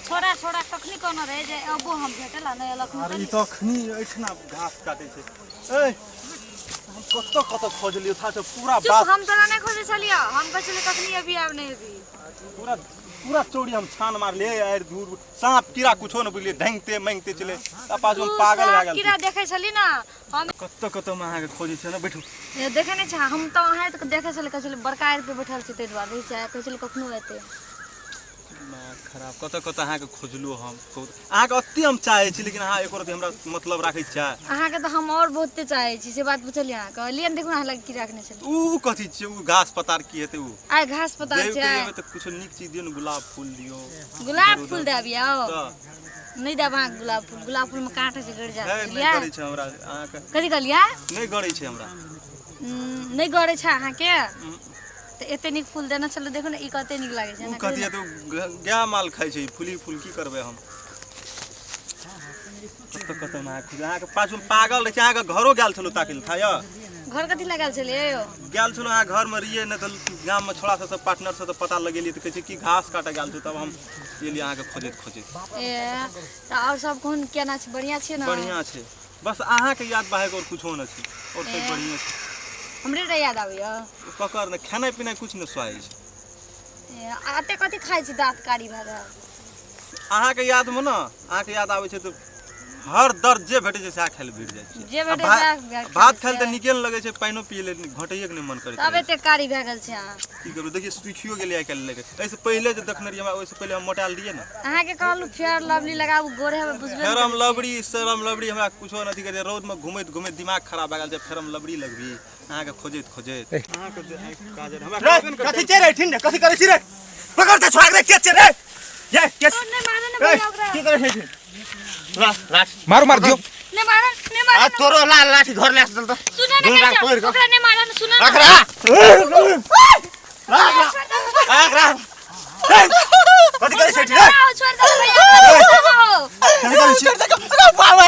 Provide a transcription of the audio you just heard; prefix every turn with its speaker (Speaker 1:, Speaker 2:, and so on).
Speaker 1: छोड़ा छोड़ा कखनी कहने रहे जे अबो हम भेटल आ नहि एलक।
Speaker 2: अरे ई तऽ अखनी एहिठिना घास काटै छै। ए, हम कतऽ कतऽ खोजलियै था छै पूरा
Speaker 1: चुप
Speaker 2: बात।
Speaker 1: हम तोरा नहि खोजै छलियै, हम कहै छलियै कखनी अभी आब नहि अभी।
Speaker 2: पूरा पूरा चौड़ी हम छान मारलियै, आरि धूर साँप कीड़ा कुछो नहि बुझलियै, ढंगते मांगते चले तऽ पाछू हम
Speaker 1: तू
Speaker 2: पागल भए
Speaker 1: साँप
Speaker 2: गेल।
Speaker 1: कीड़ा देखै छली ने हम?
Speaker 2: कतऽ कतऽ हम अहाँके खोजै छियै ने, बैठू।
Speaker 1: ए, देखै नहि छै हम तऽ अहाँ तऽ देखै छलियै, कहै छलियै बड़का आड़ि पे बैठल छै, ताहि दुआरे रहै छै, कहै छलियै कखनो एतै।
Speaker 2: दिमाग खराब, कतऽ कतऽ अहाँके खोजलहुँ हम। अहाँके ओते हम चाहै छी, लेकिन अहाँ एको रत्ती हमरा मतलब राखै छियै?
Speaker 1: अहाँके तऽ हम आओर बहुते चाहै छी, से बात पुछलियै अहाँ? कहलियै ने, देखू ने, अहाँ लग की राखने छलियै।
Speaker 2: उ कथी छियै? उ घास पतार की हेतै उ?
Speaker 1: आइ घास पतार
Speaker 2: देव
Speaker 1: छै।
Speaker 2: के लेबै तऽ कुछो नीक चीज दियौ ने, गुलाब फूल दियौ।
Speaker 1: गुलाब फूल देब यौ?
Speaker 2: तऽ
Speaker 1: नहि देब अहाँके गुलाब फूल, गुलाब फूलमे काँट होइ छै, गड़ि जायत।
Speaker 2: है नहि
Speaker 1: बुझलियै?
Speaker 2: गरै छै हमरा अहाँके।
Speaker 1: कथी कहलियै?
Speaker 2: नहि गरै छै हमरा।
Speaker 1: नहि गड़ै छै अहाँके? तऽ एते नीक फूल देने छलहुँ, देखू ने, ई कते नीक लागै छै
Speaker 2: उ
Speaker 1: ने।
Speaker 2: कथी हेतै? उ गाय माल खाइ छै ई फूली फूल, की करबै हम? कतऽ कतऽ हम अहाँके खोजै, अहाँके पाछू हम पागल रहै छी। अहाँके घरो गेल छलहुँ ताकै लए, था यऽ?
Speaker 1: घर कथी लागल छलियै यौ?
Speaker 2: गेल छलहुँ, अहाँ घरमे रहियै नहि तऽ गाममे छोड़ा सब सब पार्टनर सब तऽ पता लगेलियै तऽ कहै छै कि घास काटऽ गेल छौ, तब हम एलियै अहाँके खोजैत खोजैत।
Speaker 1: ए तऽ आओर सब कोन केना छै? बढ़िआँ छियै ने?
Speaker 2: बढ़िआँ छै, बस अहाँके याद बाहर आओर कुछो नहि छै, आओर सब
Speaker 1: ए।
Speaker 2: बढ़िआँ छै।
Speaker 1: हमरे टा याद आबैया?
Speaker 2: ककर ने खेनाइ पिनाइ कुछ नहि सुहाइ छै।
Speaker 1: ए, आ एते कथी खाइ छी दाँत कारी भए गेल?
Speaker 2: अहाँके यादमे ने, अहाँके याद आबै छै तऽ हर दर्द जे भेटै छै सएह खाय लए भिड़ जाइ छियै।
Speaker 1: जे
Speaker 2: आ
Speaker 1: भेटै सएह खाइ
Speaker 2: भात खाय लए तऽ
Speaker 1: छियै।
Speaker 2: नीके नहि लगै छै, पानिओ पियै लए घोटैएके नहि मन करैत
Speaker 1: तब
Speaker 2: रहै छै।
Speaker 1: एते कारी भए गेल छै अहाँ?
Speaker 2: की करू, देखियौ सुखियो गेलै आइ काल्हि लगे। एहिसँ पहिले जे देखने रहियै हमरा, ओहिसँ पहिले हम मोटायल रहियै ने।
Speaker 1: अहाँके कहलहुँ फेयर लवली लगाबू, गोर हेबै, बुझबे नहि
Speaker 2: फेरम
Speaker 1: करै छियै।
Speaker 2: लबड़ी सेरम लबड़ी हमरा कुछो नहि अथी करै छै। रौदमे घुमैत घुमैत दिमाग खराब भए गेल छै। फेरम लबड़ी लगबी अहाँके खोजैत खोजैत अहाँके जे आँखि काजर हमरा
Speaker 3: रे
Speaker 2: कहबे ने
Speaker 3: कथी
Speaker 2: करतै।
Speaker 3: छै रे ठिन रे? कथी करै छी रे? पकड़ ते छोड़ा रे, के छै रे? ये के?
Speaker 1: नहि मारऽ ने
Speaker 3: ए,
Speaker 1: भैया ओकरा।
Speaker 3: की करै छै? ला लाठी
Speaker 4: मारू, मार दियौ।
Speaker 1: नहि मारऽ, नहि मारऽ।
Speaker 3: आ तोरो ला लाठी, घर ले चल त।
Speaker 1: सुनऽ ने,
Speaker 3: दुनू
Speaker 1: कहै
Speaker 3: पकड़
Speaker 1: छै,
Speaker 3: कऽ।
Speaker 1: ओकरा नहि मारऽ ने, सुनऽ ने।
Speaker 3: रख रा राख राख राख। कथी करै छै रे?
Speaker 1: छोड़ दे भैया, छोड़ दे।
Speaker 3: कथी करै छी? बाबा।